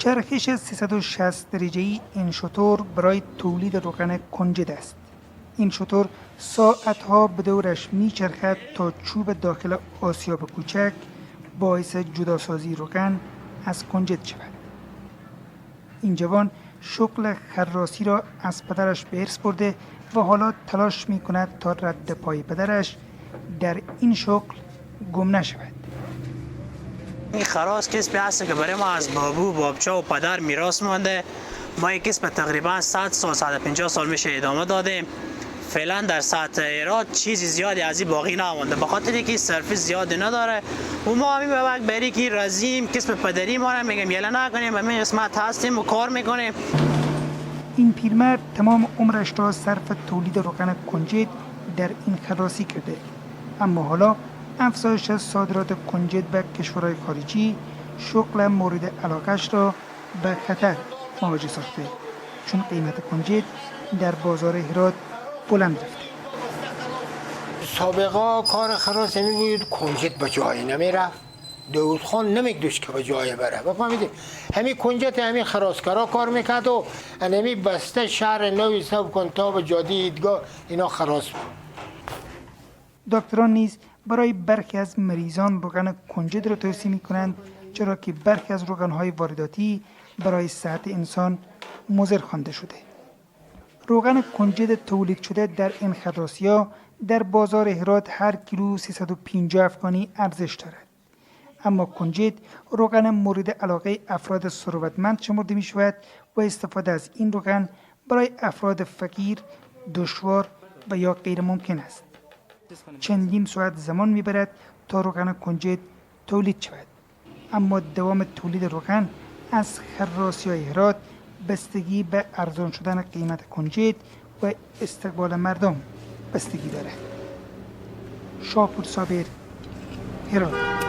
چرخش 360 درجه‌ای این شتر برای تولید روغن کنجد است. این شتر ساعتها به دورش میچرخد تا چوب داخل آسیاب کوچک باعث جداسازی روغن از کنجد شود. این جوان شغل خراسی را از پدرش به ارث برده و حالا تلاش می کند تا رد پای پدرش در این شغل گم نشود. این خراس کسبی هست که برای ما از بابو، بابچه و پدر میراث مانده. ما این کسب تقریبا 100 سال، 150 سال میشه ادامه دادیم. فعلا در سطح هرات چیزی زیادی از این باقی نمانده، به خاطر اینکه صرف زیادی نداره و ما همین به وقت بری که رزیم کسب پدری ما را میگیم یله نکنیم، همین قسمت هستیم و کار میکنیم. این پیرمرد تمام عمرش را صرف تولید روغن کنجد در این خراسی کرده، اما حالا افزایش صادرات کنجد به کشورهای خارجی شغل مورد علاقش را به خطر مواجه ساخته، چون قیمت کنجد در بازار هرات بلند رفته. سابقا کار خراس همی بود، کنجد به جای نمیرفت. داود خان نمیگذاشت که به جای بره، بفهمیدی؟ همین کنجد همین خراسکرا کار میکرد و همی بسته شهر نوی سب کن تا به جاده عیدگاه اینا خراس بود. دکتران نیز برای برخی از مریضان روغن کنجد را توصیه می کنند، چرا که برخی از روغن‌های وارداتی برای صحت انسان مضر خوانده شده. روغن کنجد تولید شده در این خراسیا در بازار هرات هر کیلو 350 افغانی ارزش دارد. اما کنجد روغن مورد علاقه افراد ثروتمند شمرده می شود و استفاده از این روغن برای افراد فقیر دشوار و یا غیر ممکن است. چندین ساعت زمان میبرد تا روغن کنجد تولید شود، اما دوام تولید روغن از خراسی هرات بستگی به ارزان شدن قیمت کنجد و استقبال مردم بستگی دارد. شاپور صابر، هرات.